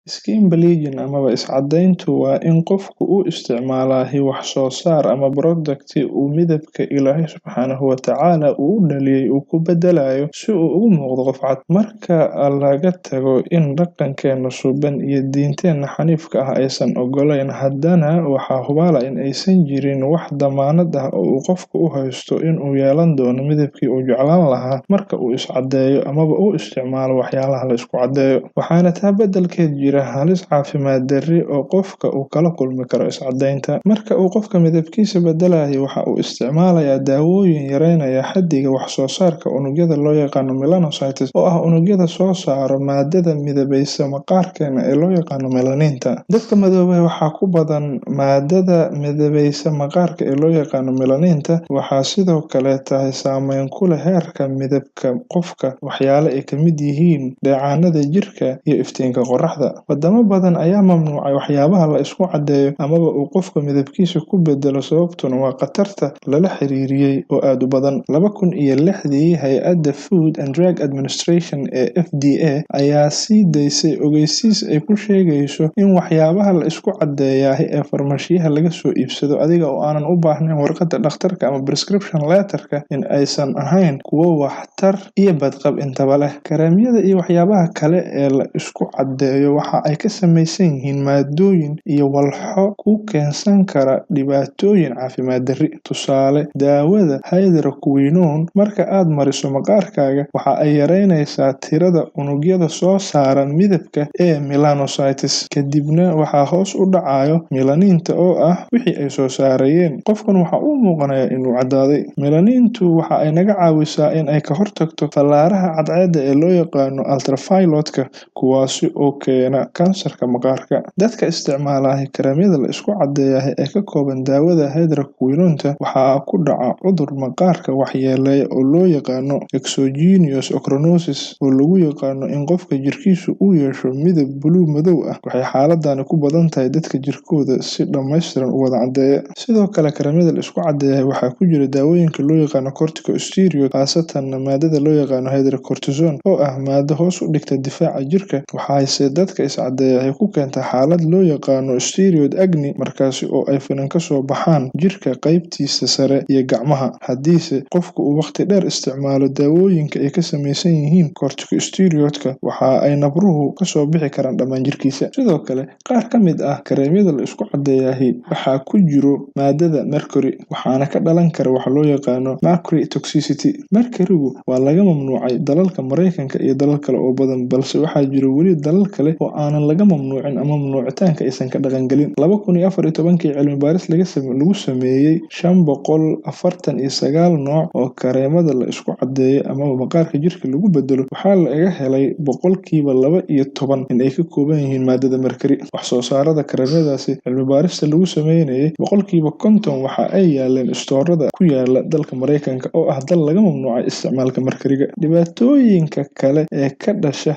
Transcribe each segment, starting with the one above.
Skin bleaching amaba iscadayntu waa in qofku uu isticmaalaahi wax soo saar ama product uu midabka Ilaahay subxaanahu wa tacaala uu u dhaliyay uu ku bedelayo si uu ugu muuqdo qof cad. Marka laga tago in dhaqankeena suuban iyo diinteena xaniifka ah aysan ogolayn, haddana waxaa hubaala in aysan jirin wax damaanad ah oo uu qofku u haysto inuu yeelan doono midabkii uu jeclaan lahaa marka uu iscadeeyo amaba uu isticmaalo waxyaalaha la isku caddeeyo. Waxaana taa beddelkeed jira halis caafimaad darri oo qofka uu kala kulmi karo iscadeynta. Marka uu qofka midabkiisa bedelayo, waxa uu isticmaalayaa daawooyin yareynaya xaddiga wax soo saarka unugyada loo yaqaano melanocytes, oo ah unugyada soo saaro maadada midabaysa maqaarkeena ee loo yaqaano melaninta. Dadka madoobay waxaa ku badan maadada midabaysa maqaarka ee loo yaqaano melaninta. Waxaa sidoo kale tahay saameyn ku leh heerka midabka qofka waxyaale ay ka mid yihiin dheecaanada jirka iyo iftiinka qorraxda. Wadamo badan ayaa mamnuucay waxyaabaha la isku caddeeyo amaba uu qofka midabkiisa ku bedelo, sababtuna waa khatarta lala xiriiriyay oo aad u badan. 2006-dii, hay'adda Food and Drug Administration ee FDA ayaa sii daysay ogeysiis ay ku sheegayso in waxyaabaha la isku caddeeyahay ee farmashiyaha laga soo iibsado adiga oo aanan u baahnayn warqadda dhakhtarka ama prescription letterka in aysan ahayn kuwo waxtar iyo badqab intaba leh. Kareemyada iyo waxyaabaha kale ee la isku caddeeyo waxa ay ka samaysan yihiin maadooyin iyo walxo ku keensan kara dhibaatooyin caafimaad darri. Tusaale, daawada hydroquinone marka aad mariso maqaarkaaga, waxa ay yareynaysaa tirada unugyada soo saara midabka ee melanocytes, kadibna waxaa hoos u dhacayo melaninta oo ah wixii ay soo saarayeen. Qofkan waxa uu muuqanayaa inuu caddaaday. Melanintu waxa ay naga caawisaa in ay ka hortagto fallaaraha cadceedda ee loo yaqaano ultraviolet-ka, kuwaasi oo keena kansarka maqaarka. Dadka isticmaala kareemyada la isku caddeeyahay ee ka kooban daawada hydroquinone-ta waxaa ku dhaca cudur maqaarka waxyeeleeya oo loo yaqaano exogenous ochronosis, oo lagu yaqaano in qofka jirkiisu uu yeesho midab buluug madow ah. Waxay xaaladani ku badan tahay dadka jirkooda si dhammaystiran u wada caddeeya. Sidoo kale, kareemyada la isku caddeeyahay waxaa ku jira daawooyinka loo yaqaano corticosteroid, khaasatan maadada loo yaqaano hydrocortisone, oo ah maado hoos u dhigta difaaca jirka. Waxayse dadka iscadeeya ku keentaa xaalad loo yaqaano steroid acne, markaasi oo ay finan ka soo baxaan jirka qaybtiisa sare iyo gacmaha. Haddiise qofku uu waqti dheer isticmaalo daawooyinka ay ka samaysan yihiin corticosteroid-ka, waxa ay nabruhu kasoo bixi karaan dhammaan jirkiisa. Sidoo kale, qaar ka mid ah kareemyada la isku caddeeyahi waxaa ku jiro maadada mercury, waxaana ka dhalan kara waxa loo yaqaano mercury toxicity. Mercury-gu waa laga mamnuucay dalalka Mareykanka iyo dalal kale oo badan, balse waxaa jira weli dalal kale oo aanan laga mamnuucin ama mamnuucitaanka aysan ka dhaqangelin. 2014-kii, cilmi baaris lagu sameeyey 549 nooc oo kareemada la isku caddeeyo amaba maqaarka jirka lagu bedelo, waxaa laga helay 12% in ay ka kooban yihiin maadada mercury. Wax soo saarada kareemadaasi cilmi baarista lagu sameynayay, 50% waxa ay yaaleen istoorada ku yaala dalka Mareykanka, oo ah dal laga mamnuucay isticmaalka mercury-ga. Dhibaatooyinka kale ee ka dhasha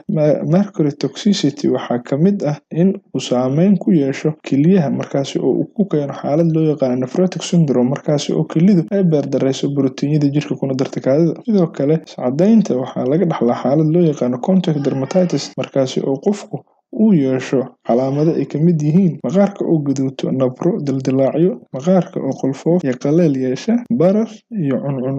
mercury toxicity waxaa ka mid ah in uu saameyn ku yeesho kelyaha, markaasi oo uu ku keeno xaalad loo yaqaano nephrotic syndrome, markaasi oo kelidu ay beerdareyso borotiinyada jirka kuna darta kaadida. Sidoo kale, iscadeynta waxaa laga dhaxlaa xaalad loo yaqaano contact dermatitis, markaasi oo qofku uu yeesho calaamado ay ka mid yihiin maqaarka oo gaduuto, nabro, dildillaacyo, maqaarka oo qolfoof iyo qallayl yeesha, barar iyo cuncun.